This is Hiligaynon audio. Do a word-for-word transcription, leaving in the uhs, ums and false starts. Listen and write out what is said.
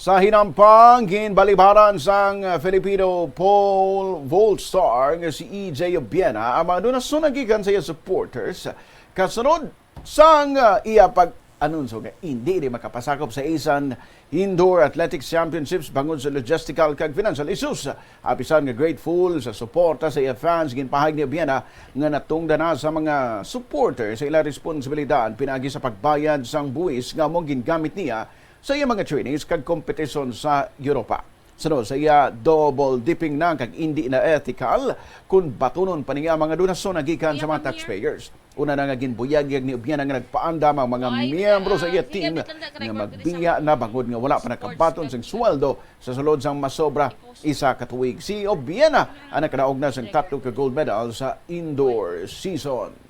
Sa hinampang, ginbalibaran sang Filipino pole vault star nga si E J Obiena ang mga donasyona gikan sa iya supporters kasunod sang, ah, iya pag-anunso nga indi ini makapasakop sa ASEAN Indoor Athletics Championships bangod sa logistical kag financial issues. Apisan nga grateful sa suporta sa iya fans, ginpahayag ni Obiena nga natungdan na sa mga supporters sa ila responsibilidad pinaagi sa pagbayad sang buwis nga among gingamit niya sa iya mga trainings kag kompetisyon sa Europa. Suno sa iya, double dipping na kag indi na ethical kon batunon pa niya ang mga donasyon na gikan sa mga taxpayers. Una na nga ginbuyagyag ni Obiena nga nagpaandam ang mga miyembro sa iya team nga magbiya na bangod nga wala pa nakabaton sing sweldo sa sulod sang masobra isa ka tuig. Si Obiena ang nakadaog na sang tatlo ka gold medal sa indoor season.